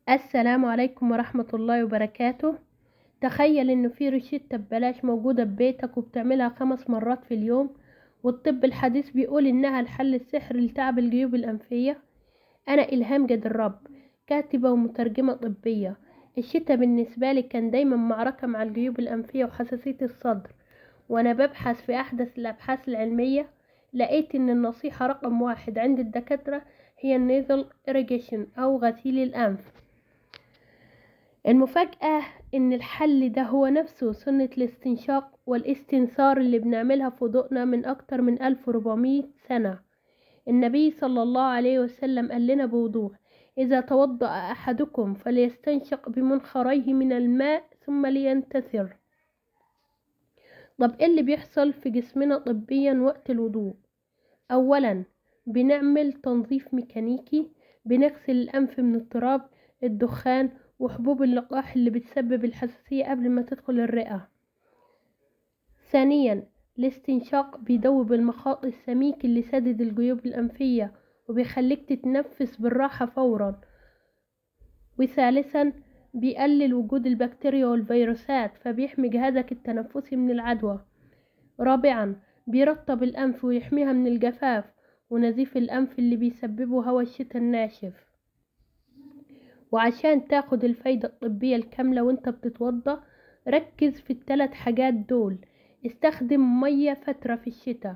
السلام عليكم ورحمة الله وبركاته. تخيل إنه في روشتة ببلاش موجودة ببيتك وبتعملها 5 مرات في اليوم، والطب الحديث بيقول إنها الحل السحري لتعب الجيوب الأنفية. أنا إلهام جد الرب، كاتبة ومترجمة طبية. الشتاء بالنسبة لي كان دايما معركة مع الجيوب الأنفية وحساسية الصدر، وأنا ببحث في أحدث الأبحاث العلمية لقيت إن النصيحة رقم 1 عند الدكاترة هي ال nasal irrigation أو غسيل الأنف. المفاجأة إن الحل ده هو نفسه سنة الاستنشاق والاستنثار اللي بنعملها في وضوءنا من أكتر من 1400 سنة. النبي صلى الله عليه وسلم قال لنا بوضوح: إذا توضأ أحدكم فليستنشق بمنخريه من الماء ثم لينتثر. طب إيه اللي بيحصل في جسمنا طبيا وقت الوضوء؟ أولا بنعمل تنظيف ميكانيكي، بنغسل الأنف من التراب، الدخان، وحبوب اللقاح اللي بتسبب الحساسية قبل ما تدخل الرئة. ثانيا الاستنشاق بيدوب المخاط السميك اللي سدد الجيوب الأنفية وبيخليك تتنفس بالراحة فورا. وثالثا بيقلل وجود البكتيريا والفيروسات فبيحمي جهازك التنفسي من العدوى. رابعا بيرطب الأنف ويحميها من الجفاف ونزيف الأنف اللي بيسببه هواء الشتاء الناشف. وعشان تاخد الفايدة الطبية الكاملة وانت بتتوضى ركز في ال3 حاجات دول. استخدم مية فترة في الشتاء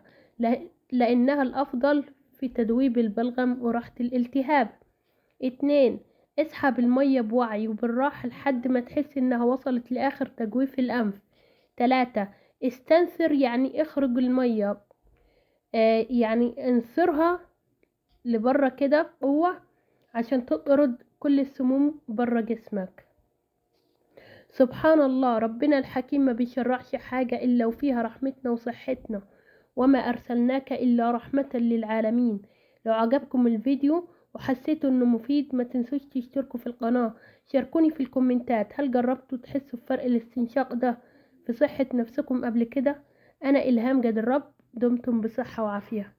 لأنها الأفضل في تدويب البلغم وراحة الالتهاب. 2 اسحب المية بوعي وبالراحة لحد ما تحس انها وصلت لآخر تجويف الأنف. 3 استنثر، يعني اخرج المية، يعني انثرها لبره كده بقوة عشان تطرد كل السموم بره جسمك. سبحان الله، ربنا الحكيم ما بيشرعش حاجة إلا وفيها رحمتنا وصحتنا، وما أرسلناك إلا رحمة للعالمين. لو عجبكم الفيديو وحسيتوا إنه مفيد ما تنسوش تشتركوا في القناة. شاركوني في الكومنتات، هل جربتوا تحسوا بفرق الاستنشاق ده في صحة نفسكم قبل كده؟ أنا إلهام جد الرب، دمتم بصحة وعافية.